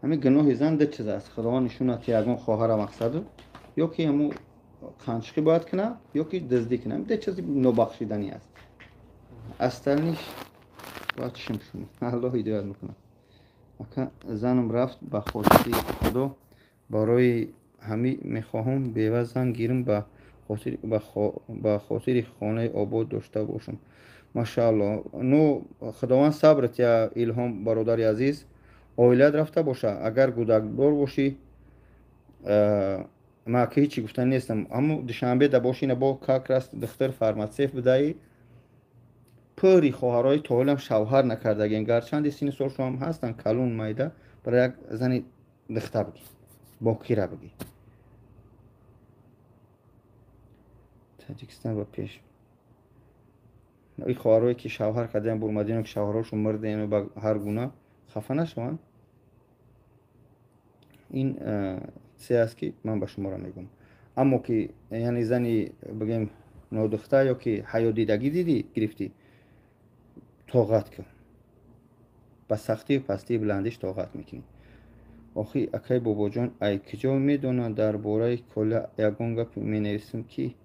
Ҳамин гуноҳи зан ду чиз аст. Худованд нишонад, ки ягон хоҳара мақсаду ё ки ҳамун қанчиқӣ бояд кунад, ё ки дуздӣ кунад. Ду чизи нобахшиданӣ аст. Остальныйш бояд шим шунӣ. Аллоҳ ҳидоят мекунад. Ака, занам рафт, ба хотири Худо, барои ҳамин мехоҳам бева зан гирам, ба хотири хонаи обод дошта бошам. Машаалло. Ну, Худованд сабрат я, Илҳом бародари азиз, оилат рафта боша. Агар гудакдор бошӣ, ман ки ҳечи гуфта нестам, аммо Душанбе да бошӣ, ина бо как раз духтар фарматсефт бидаӣ, пури хоҳарои тоҳилам шавҳар накардагиен, гарчанди синни солшоам ҳастанд калон майда, барои як зани духта бигӣ, бокира бигӣ. Таҷикистон ба пеш. Ин хоҳарое ки шавҳар кардаям, бурмадино ки шавҳарошон мурдаяну ба ҳар гуна хафа нашаванд. Ин се аст, ки ман ба шуморо мегӯям. Аммо ки яъне зани бигем нодухта ё ки ҳаётдидагӣ дидӣ, гирифтӣ, тоғат кун. Ба сахтию пастии баландиш тоғат мекунӣ. Охи, акай Бобоҷон, ай куҷо медонад дар бораи Коля ягон гап менависам, ки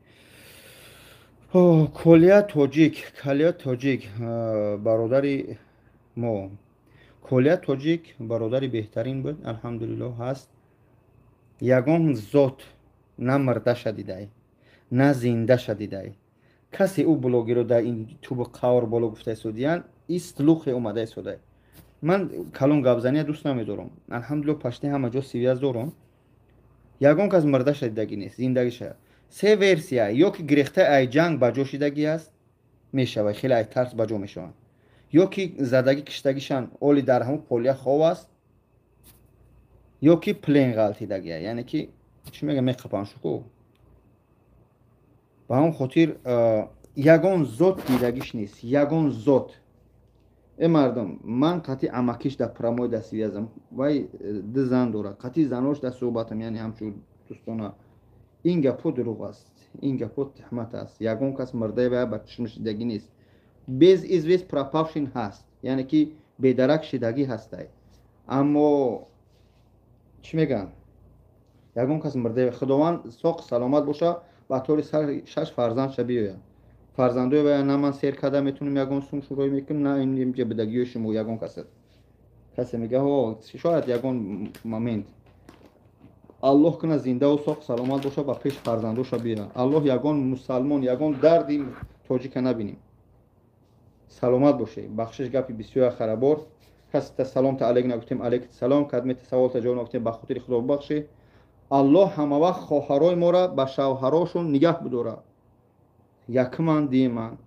Колия тоҷик, Калия тоҷик, бародари мо. Колия тоҷик бародари беҳтарин буд, алҳамдулиллоҳ, ҳаст. Ягон зот на мирдаша дидай, на зиндаша дидай. Касе ӯ блогеро дар ин тубу қавр боло гуфта истодиян, и слухе омада истодай. Ман калон гапзания дӯст намедорам. Алҳамдулиллоҳ, пашти ҳама ҷо связь дорам. Ягон кас мирдаша дидагӣ нест, зиндагиша. Се версия: ё ки гирехта ай ҷанг ба ҷо шидагӣ аст, мешавад, хеле ай тарс ба ҷо мешаванд, ё ки задагӣ киштагишан оли дар ҳамун полия хов аст, ё ки плен ғалтидагия, яъне ки чӣ мегӯям, меқапанд шуку. Ба ҳамон хотир ягон зот дидагиш нест, ягон зот. Э мардум, ман қатъи амакиш дар прямой дар связам, вай ду зан дорад, қатъи занош дар суҳбатам, яъне ҳамчун дӯстона. Ин гапҳо дурӯғ аст, ин гапҳо туҳмат аст. Ягон кас мирдаи вай ба чишм шидагӣ нест. Без извест пропавший ҳаст, яъне ки бедарак шидагӣ ҳастай, аммо чӣ мегӯянд, ягон кас мирдаи. Худованд соқ саломат боша, ба тори шаш фарзандша биёяд. Фарзандои вая на ман сер карда метавонам, ягон сум шӯроӣ мекунам, на инҷа бидагиҳои шумо ягон каса. Касе мега, шояд ягон момент Аллоҳ кунад зиндаву соқ саломат боша, ба пеш фарзандоша биёяд. Аллоҳ ягон мусалмон, ягон дарди тоҷика набинем. Саломат боше. Бахшиш, гапи бисёр харабор. Касе салом та алейк нагуфтем, алейк салом, кадмета савол та ҷавоб нагуфтем, ба хотири Худо бубахшӣ. Аллоҳ ҳамавақт хоҳарои моро ба шавҳарошон нигаҳ бидорад. Якман, дуюман.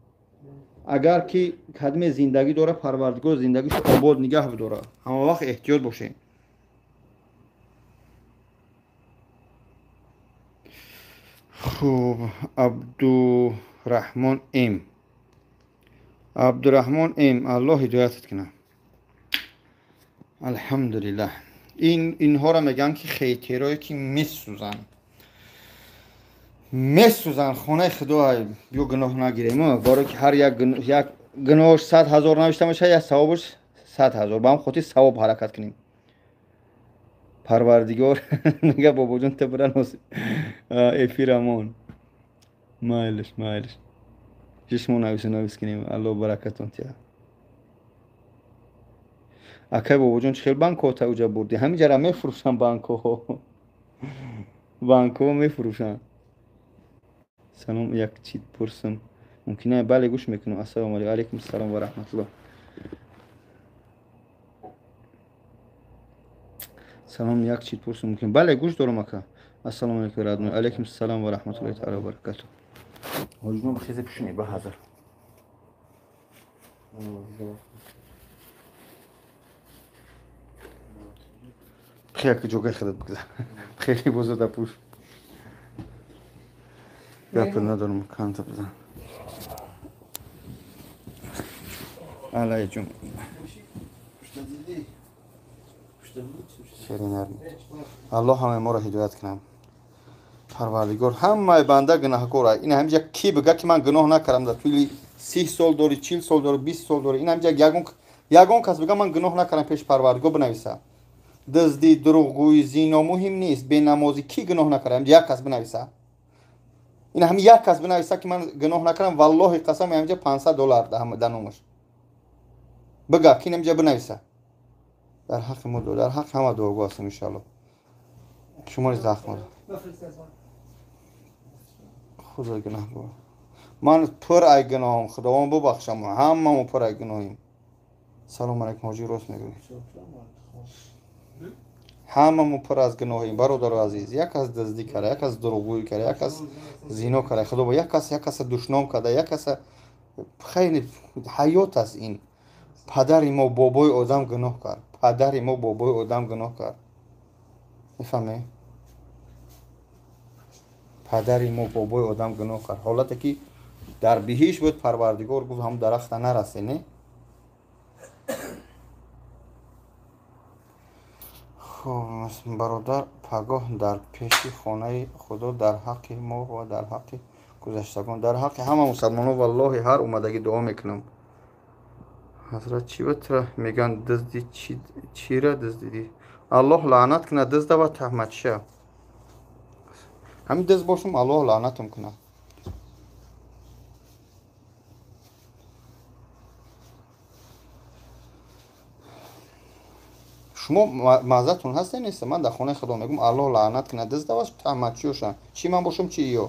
Агар ки кадме зиндагӣ дора, Парвардигор зиндагишо обод нигаҳ бидорад. Ҳамавақт эҳтиёт бошем. Хуб, Абдураҳмон М. Абдураҳмон М, Аллоҳ ҳидоятат кунад. Алҳамдулиллаҳ. Ин инҳоро мегӯянд, ки хейтерое ки месӯзанд. Месӯзанд хонаи Худо, биё гуноҳ нагирем, барои ки ҳар як гуноҳш 100 000 навишта мешавад, як савобаш 100 000. Ба ҳам хотир савоб ҳаракат кунем. Парвардигор мега, Бобоҷон, ту бира эфирамон. Майлиш, майлиш. Шумо навису навис кунем. Аллоҳ баракатон тиҳад. Акай Бобоҷон, чӣ хел банкҳо уҷа бурдӣ? Ҳамин ҷара мефурӯшанд банкҳо. Банкҳо мефурӯшанд. Салом, як чиз пурсам. Мумкин е? Бале, гӯш мекунам. Ассалому алайкум. Алайкум ассалом ва раҳматуллоҳ. Салом, як чиз пурсам мумкин? Бале, гӯш дорам, ака. Ассалому алайкум, родной. Алайкум ассалом ва раҳматуллоҳи таала ва баракатуҳ. Ҳоҷином, хезе пушине ба ҳазар. Хеле ҷогаи худат бигзар. Хеле бозода пӯш. Гапа надорам, канта бизан. Алай ҷум. Шеринар. Аллоҳ ҳамаи моро ҳидоят кунад. Парвардигор, ҳамаи банда гунаҳкор. Ин ҳамиҷа ки бига, ки ман гуноҳ накардам, дар тӯли 30 сол дори, 40 сол дори, 20 сол дори, ин ҳамиҷа ягон кас бига, ман гуноҳ накардам, пеши Парвардигор бинависа. Дуздӣ, дурӯғгӯӣ, зино муҳим нест, бенамозӣ кӣ гуноҳ накарда? Як кас бинависа. Ин ҳами як кас бинависа, ки ман гуноҳ накардам, валлоҳи қасам, ҳаминҷа $500 дар номаш. Бигӯ, ки инҷа бинависа. Дар ҳаққи мо, дар ҳаққи ҳама дуогӯ ҳастем иншоаллоҳ. Шумо низ захм. Худо гуноҳ бо. Ман пур ай гуноҳам, Худованд бубахшам, ҳамамо пур ай гуноҳем. Салом алайкум, ҳоҷӣ, рост мегӯӣ. Ҳамамо пур аз гуноҳем, бародару азиз. Як кас дуздӣ карда, як кас дурӯғгӯӣ карда, як кас зино карда, Худо, як кас як каса душном карда, як каса хеле ҳаёт аст ин. Падари мо бобои одам гуноҳ кард. Падари мо бобои одам гуноҳ кард. Мефаҳмед? Падари мо бобои одам гуноҳ кард. Ҳолате ки дар биҳишт буд, Парвардигор гуфт ҳам дарахта нарасе, не? Хуб, бародар, пагоҳ дар пеши хонаи Худо дар ҳаққи мо ва дар ҳаққи гузаштагон, дар ҳаққи ҳама мусалмонон валлоҳи ҳар омадагӣ дуо мекунам. Ҳазрат, чӣ ба тура мегӯянд дузди, чира дуздидӣ? Аллоҳ лаънат кунад дузда ва таҳматша. Ҳамин дузд бошам, Аллоҳ лаънатам кунад. Шумо маззатон ҳаст нест? Ман дар хонаи Худо мегӯям, Аллоҳ лаънат кунад дузда ва таҳматчиёша. Чӣ ман бошам, чӣ ё?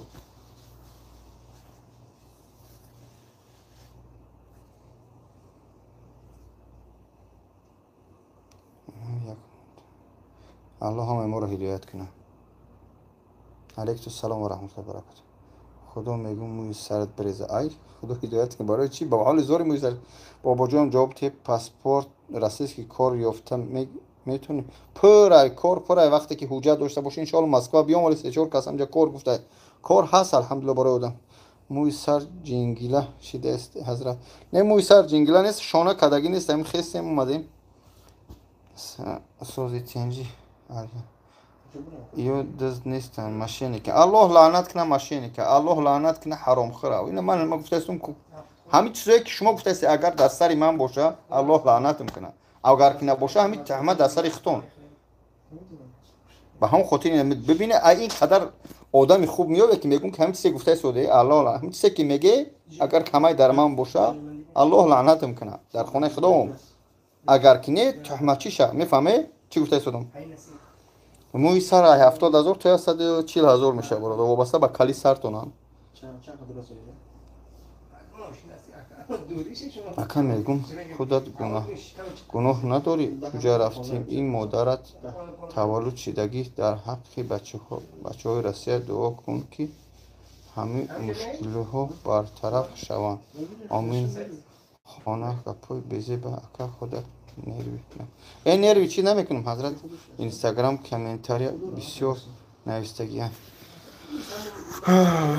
Аллоҳ ҳамаи моро ҳидоят кунад. Алайкум салом ва раҳматуллоҳи ва баракатуҳ. Худо мегӯ мӯи сарат биреза. Ай, Худо ҳидоят кунад. Барои чӣ? Ба ҳоли зори мӯи сар. Бобоҷон, ҷавоб те, паспорт российский кор ёфта метавонӣ? Пурай кор, пурай вақте ки ҳуҷҷат дошта бошӣ, иншоалло Москва биём, вале се-чор кас ҳамҷа кор гуфта. Кор ҳаст, алҳамдулиллоҳ, барои одам. Мӯи сар ҷингила шидааст, ҳазрат. Не, мӯи сар ҷингила нест, шона кадагӣ нест, ҳамин хестем омадем. Сози тинҷи. Ё дузд нестанд, мошенника. Аллоҳ лаънат кунад мошенника, Аллоҳ лаънат кунад ҳаромхӯра. Ина ман гуфтаистам, ҳамин чизое ки шумо гуфтаистед, агар дар сари ман боша, Аллоҳ лаънатам кунад. Агар ки набоша, ҳамин таҳмат дар сари худтон. Ба ҳамон хотир бибине, ин қадар одами хуб меёбе ки мегӯм ки ҳамин чизе гуфтаистоде, Аллоҳ ҳамин чизе ки меге, агар камай дар ман боша, Аллоҳ лаънатам кунад дар хонаи Худоам. Агар ки не, туҳматчиша. Мефаҳме чӣ гуфтаистодам? Мӯи сар 70,000 то 140,000 мешавад, бародар, вобаста ба кали сартонам. Ака, мегӯм, худат гуноҳ надорӣ, куҷа рафтем? Ин модарат таваллуд шидагӣ. Дар ҳаққи бачаҳои Россия дуо кун, ки ҳамин мушкилиҳо бартараф шаванд. Омин. Хона гапҳои безеба, ака, худат нерви. Э, нерви чӣ намекунам, ҳазрат. Инстаграм комментария бисёр навистагиям.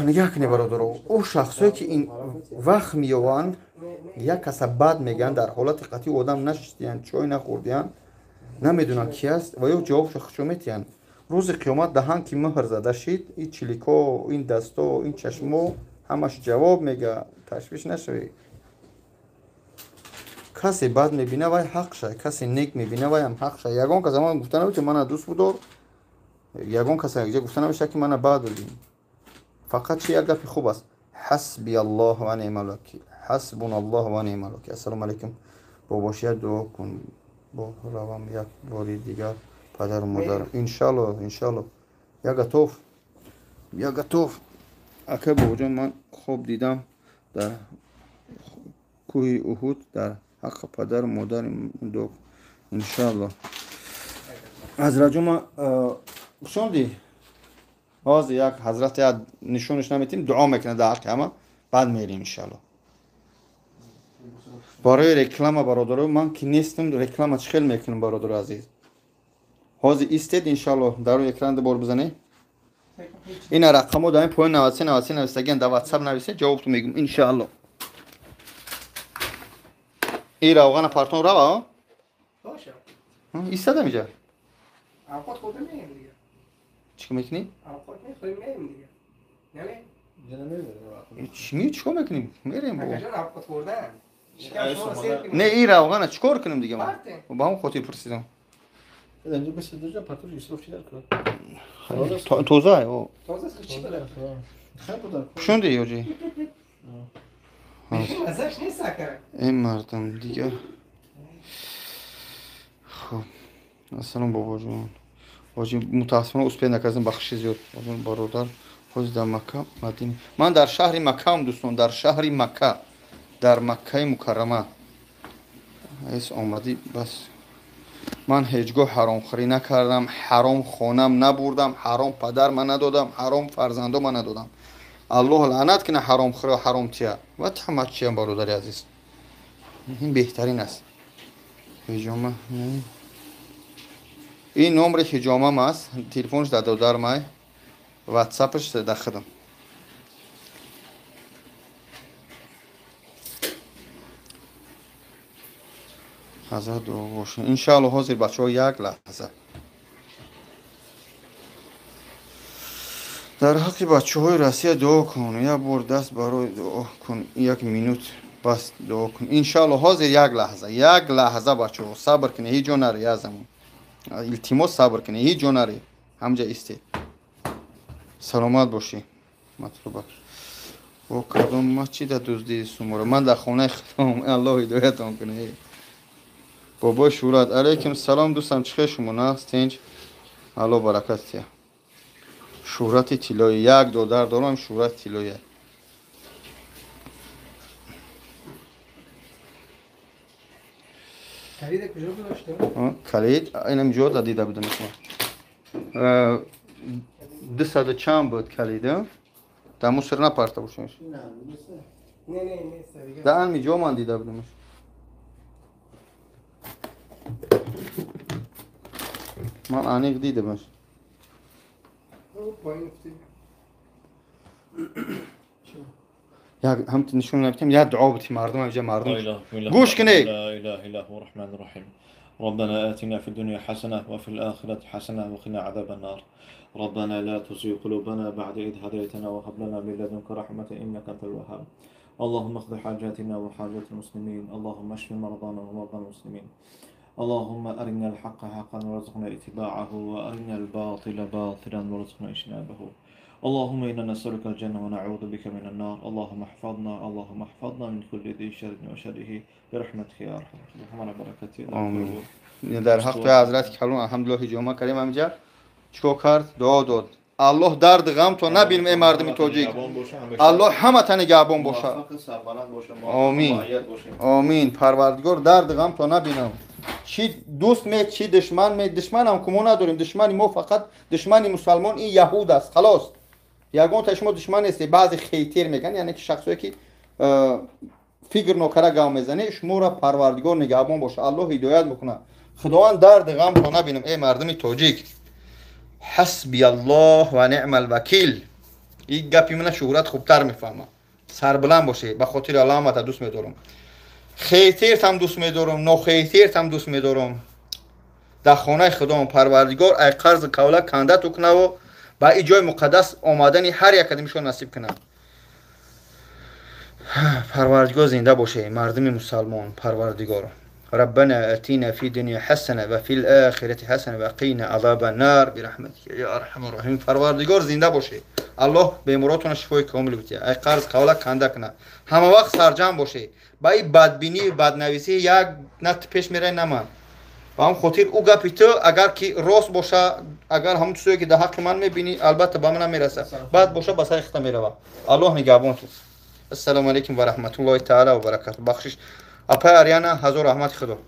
Нигаҳ кунед, бародаро, ӯ шахсое ки ин вақт меёванд, як каса бад мегӯянд, дар ҳолати қатъи одам нашиштиянд, чой нахӯрдиянд, намедонанд ки аст ва ё ҷавобшо худшо метиҳанд. Рӯзи қиёмат даҳан ки муҳр зада шид, ин чилико, ин дасто, ин чашмо ҳамаш ҷавоб мега. Ташвиш нашавед. Касе бад мебина, вай ҳақ шай, касе нек мебина, вайам ҳақ шай. Ягон кас ман гуфта намешавад, мана дӯст будор, ягон кас якҷа гуфта намешавад, ки мана бад бибин. Фақат чи як гапи хуб аст: ҳасби аллоҳ ва неъмал вакил, ҳасбуналлоҳ ва неъмал вакил. Ассалому алайкум, бобошия, дуо кун, бо равам як бори дигар падару модарам. Иншалло, иншалло, я готов, я готов. Ака бобоҷон, ман хоб дидам дар кӯҳи Уҳуд, дар ҳаққи падару модари дуо. Иншалло. Ҳазратҷон, ман шонди ҳозир як ҳазрат як нишонаш наметим, дуо мекунад дар ҳаққи ҳама, баъд мерем иншалло. Барои реклама, бародаро, ман ки нестам, реклама чӣ хел мекунам, бародаро азиз? Ҳозир истед, иншалло, дар рӯи экран дубор бизанед. Ина рақамо дар ин поён 93 93 навистагиан, дар ватсап нависед, ҷавобтон мегӯм иншалло. Ин равғана партон рава истадам иҷа. Авқот хӯрда меем дига. Чӣ мекунӣ? Авқот мехӯрем, меем дига. Наме? Чӣ чикор мекунем? Мерем бо. Акаҷон, авқот хӯрдан. Шикам шуморо сер кунем. Не, ин равғана чикор кунем дига ман? Партем. Ба ҳамон хотир пурсидам. Тоза пӯшонди ёҷи ин мардум дигар. Хуб, ассалом бобоҷон. Ҳоҷи, мутаассифона успех накардем, бахши зиёд. Бародар, ҳозир дар Макка, Мадина. Ман дар шаҳри Маккаам, дӯстон, дар шаҳри Макка, дар Маккаи Мукаррама. Эс омадӣ бас. Ман ҳеҷ гоҳ ҳаромхӯрӣ накардам, ҳаром хонам набурдам, ҳаром падар ман надодам, ҳаром фарзандо ман надодам. Аллоҳ лаънат кунад ҳаромхӯрӣ, ҳаромтия. Ва тамачиям, бародари азиз. Ин беҳтарин аст. Ҳиҷома. Ин номри ҳиҷомам аст, телефонш дар додармай, ватсапш дар худам. Ҳазрат дуо бошед. Иншаалло ҳозир бачаҳо як лаҳза. Дар ҳаққи бачаҳои Россия дуо кун. Як бор даст барои дуо кун, як минут бас дуо кун. Иншаалло ҳозир як лаҳза, як лаҳза бачаҳо, сабр кунед, ҳеҷ ҷо наре, як замон. Илтимос, сабр кунед, ҳеҷ ҷо наре, ҳамҷа истед. Саломат бошӣ. Матлуба. Бо кадом масҷида дуздии сумора? Ман дар хонаи худам, Аллоҳ ҳидоятон кунад. Бобои Шӯҳрат, алайкум салом дӯстам, чӣ хел шумо нағз, тинҷ? Аллоҳ баракат диҳад. Шӯҳрати тиллоӣ, як додар дорам, шӯҳрати тиллоӣ. Калид инам ҷо дида будам. 200 чанд буд калид? Дар мусир напарта бошем. Дар ами ҷо ман дида будам. Ман аниқ дидамаш. Як ҳам нишон намедиҳем, як дуо бити мардум, инҷа мардум. Гӯш кунед. لا إله إلا هو الرحمن الرحيم. ربنا آتنا في الدنيا حسنة وفي الآخرة حسنة وقنا عذاب النار. ربنا لا تزغ قلوبنا بعد إذ هديتنا وهب لنا من لدنك رحمة إنك أنت الوهاب. اللهم اقض حاجاتنا وحاجات المسلمين. اللهم اشف مرضانا ومرضى المسلمين. اللهم أرنا الحق حقا وارزقنا اتباعه وأرنا الباطل باطلا وارزقنا اجتنابه. اللهم إنا نسألك الجنة ونعوذ بك من النار. اللهم احفظنا، اللهم احفظنا من كل ذي شر وشره برحمتك يا أرحم الراحمين. على بركة آمین. در حق حضرت کلون الحمدلله ҳиҷома кардем, ҳаминҷа чикор кард? Дуо дод. Аллоҳ дард ғам то набинем, эй мардуми тоҷик. Аллоҳ ҳамата нигаҳбон бошад. Омин. Омин. Парвардигор дард ғам то набинам. Чӣ дӯст ме, чӣ душман ме, душманам ку мо надорем. Душмани мо фақат душмани мусалмон ин яҳуд аст. Халос. Ягонта шумо душман нестед. Баъзе хейтер мегӯянд, яъне ки шахсое ки фикр нокара гав мезанед, шуморо Парвардигор нигаҳбон бошад. Аллоҳ ҳидоят мекунад. Худованд дарди ғам то набинам, эй мардуми тоҷик. Ҳасби Аллоҳ ва неъмал вакил. Ин гапи мана шӯҳрат хубтар мефаҳмад. Сарбуланд бошед, ба хотири Аллоҳ ҳамата дӯст медорам. Хейтертам дӯст медорам, нохейтертам дӯст медорам. Дар хонаи худом Парвардигор ай қарзи кавла кандату кунаву ба ин ҷои муқаддас омадани ҳар як кадимишон насиб кунад. Парвардигор зинда боше, мардуми мусалмон, Парвардигор. ربنا آتنا في الدنيا حسنة وفي الآخرة حسنة وقنا عذاب النار برحمتك يا أرحم الراحمين. پروردگار زنده باشه. الله بیماراتون شفای کامل بده. ای قرض قوله کنده کنه. همه وقت سرجم باشه. با این بدبینی بدنویسی یک نه پیش میره نه من. با هم خاطر او گپی تو اگر که راست باشه، اگر همون چیزی که در حق من میبینی البته به من میرسه. بد باشه به سر خودت میره. الله نگهبان تو. السلام علیکم و رحمت الله تعالی و برکاته. بخشش اپای آریانا، هزار رحمت خدا.